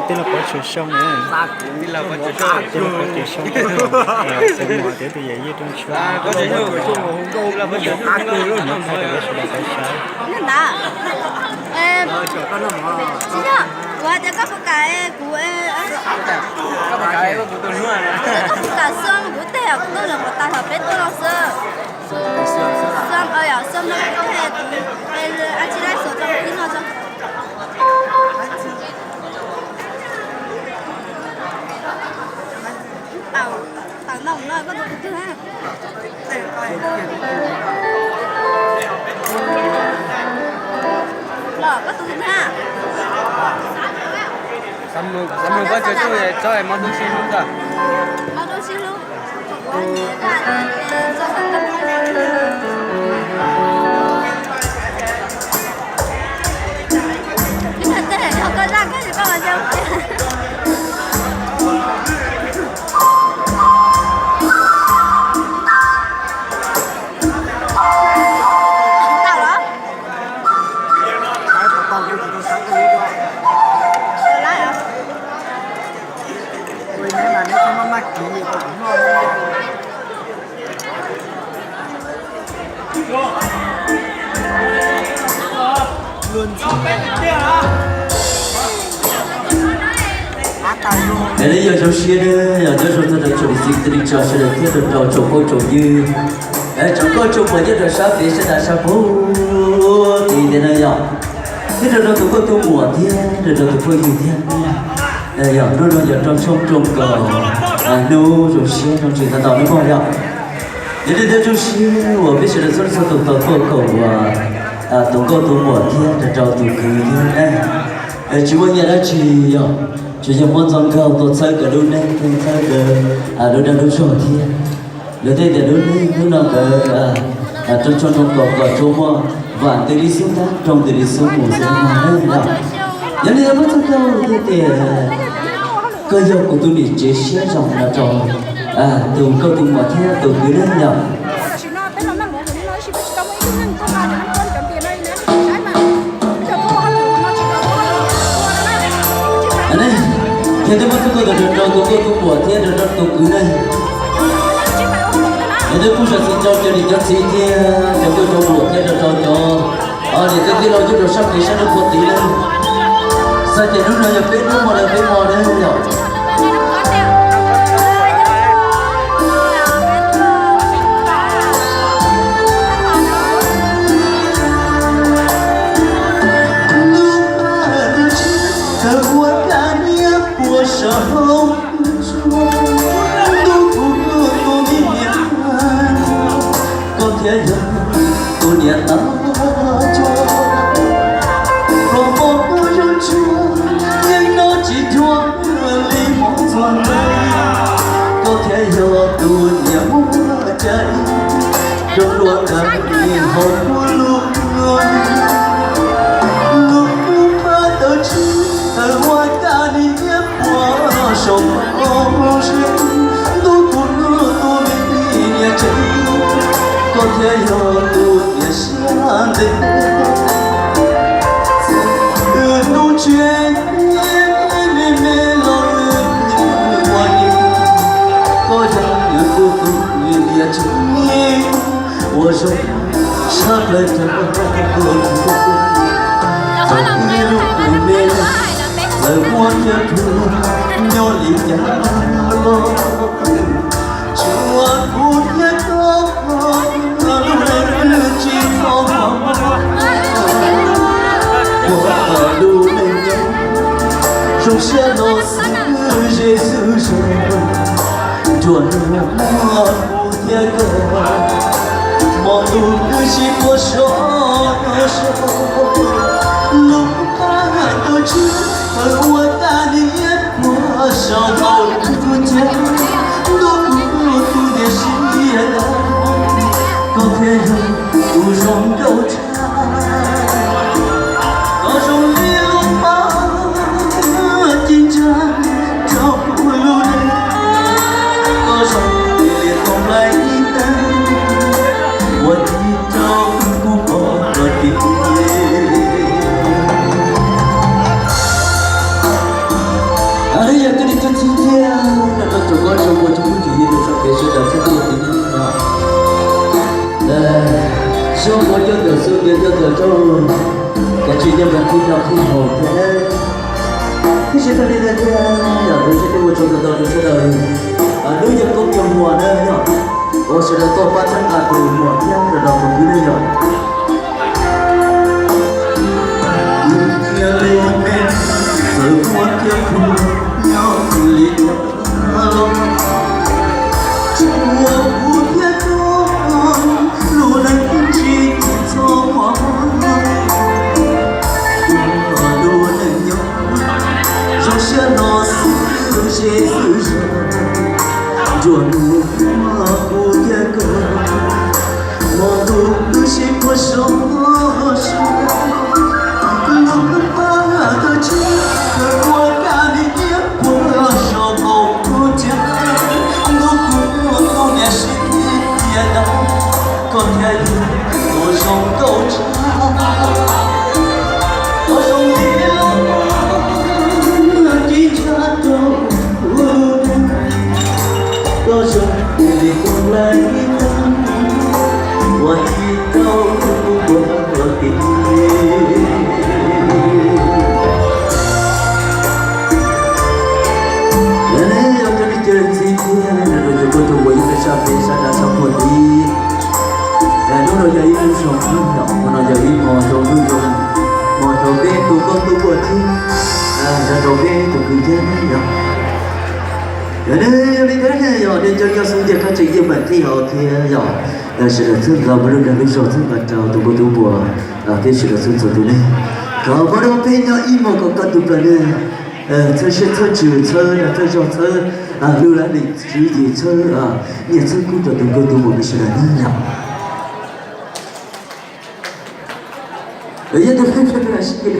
Tij laug Pov Tsum Soo na, tij laug Pov Tsum Soo, tus muam thiab tus yawm yij rooj tshua, muab qhia rau peb sawv daws tau saib. Ntawd, tsis yog, kuv hais tias koj puas kam kuv, koj puas kam xwb, kuv tej kuv tuaj los kuv tas los peb tuaj los xwb. Xwb, yog xwb no kuv tej kuv, a tsis laij xyov rau ib no tso. Tawm no koj tus twg? Los koj tus twg? Xav mloog koj cov tub tso, hmo ntuj sib hlub ntag. Hmo ntuj sib hlub. Ib tag tej yog koj zaj koj tsis koj los yog. Tau los? Es li yog zoo siab na, yog nyob zoo txog rau tsoom txiv tij neej tsa sawv daws thiab rau rau tsoom phooj tsoom ywg, tsoom nkauj tsoom muam nyob rau sab pem sab nrad sab pem tid tiag na yog, thiab rau rau tus nkauj tus muam thiab rau rau tus phooj ywg thiab. Yog hnub no yog rau tshoob rau kos, hnub zoo siab zoo ntsws tag nrho nawb mog yog. Yog li thiaj zoo siab uas peb sawv daws txhua leej txhua tus tau tuaj koom uas tus nkauj tus muam thiab rau rau tus kwv thiab na. Tsis muaj nyiaj dab tsi yog, tsuas yog muab txoj nkauj tuaj txhawb kawg lub neej thiab txhawb kawg lub dag lub zog thiab. Lawv thiaj tias lub neej hnub no nkawd rau tshoob rau kos kom tsuas muaj vam ntws li xub ntab, rau ntws li xub mus xwb mog na. Yog li muab txoj nkauj thiab tias koj yog kuv tus niam tsev siab zoo no rau tus nkauj tus muam thiab tus kwv na yog. Thiab twb muab txoj nkauj rau rau tus nkauj tus muam thiab rau rau tus kwv na. Yog twb kuj zam txim rau cov niam cov txiv thiab cov nkauj cov muam thiab rau rau cov niam tij tij laug nyob rau sab pem sab nraud puag tid na. Xav tias hnub no yog peb hnub hmo ntawd peb hmo na yog. Hnub no tawm ua kab niab puag saum ntuj, kuv tus me niam, koj thiaj yog tus niam tab tsuag. Hluas nkauj kuj zoo tsuag, yeej noj tsis cuag li mov txhua hnub. Koj thiaj yog tus niam muaj cai, zoo dua kawg li hauv kuv lub, lub kub pab tawm tswv tawm ua kab niab puag saum ntuj, kuv tus me niam tsev, koj thiaj yog tus niam siab ntev. Hnub tsheb me me los ua li, koj yog kuv tus niam tsev uas zoo tshaj plaws rau kuv. Thaum ib lub me me lawv muab thiab rub nyob li cas los, tsuas kuv thiab koj lub neej tsis txhob mog. Ua lub neej nyob zoo siab los xwb ze xwb zoo, nruab hnub muaj kuv thiab koj, hmo ntuj twb sib puag sov sov. Lub pab tawm tswv tawm ua kab niab puag saum ntuj, kuv tus niam siab, koj thiaj yog tus zoo nkauj tshaj. Koj zoo li lub pab ci ntsa rau kuv lub neej, koj zoo li liaj tau nplaim ib tag, ua tig rau kuv pom koj tiag tiag. Cov tsis nyob peb qhib no qhib haus thiab, tab sis tag li ntawd thiab yog tus sib tw ua tsaug ntau ntau rau sawv daws. Hnub yog koob yog muag na yog, ua sawv daws tuaj pab txhawb nqa tus muam thiab rau tus kwv na yog. Thiab lub npe txawm muaj thiab plhu nyob li cas los, tsuas kuv thiab koj lub neej tsis txhob muaj. Lub neej nyob zoo siab no xwb ze xwb zog, nruab hnub kuv thiab koj hmo ntuj twb sib puag sov sov, lub pab twb tsis tau ua kab li tiab puag saum qaum kuv cag, ntuj kuv muaj kuv niam sib tiag tiag, koj thiab yus ua zoo nkauj tshaj, ua zoo li los ua ci ntsa rau ua lub neej, koj zoo li tus nplaig ib tag, ua ci rau kuv ua ti. Yog ne yog cov niam cov txiv thiab rau cov koob rau muam ib tag sab peb sab dab sab puag tid. Hnub no yog ib lub zoo hnub, hmo no yog ib hmo zoo hnub zoo, hmo rau peb tus koob tus muam thiab, yog rau peb tus kwv thiab yog. Yog ne yog li thiab ne yog nej cov nyob xub ntiag qab tseem yeej mam tij hauv thiab yog. Sawv daws txhawb nqa ua lub dag lub zog txhawb nqa rau tus koob tus muam thiab sawv daws txhua txhua tus ne, kom pab rau peb nyob ib hmos kom koj tus plaws ne, txhawb siab txhawb ntsws txhawb dag txhawb zog txhawb lug lab lim tswv yim txhawb nyiaj txhawb kub rau tus koob tus muam peb sawv daws ne yog. Yog tus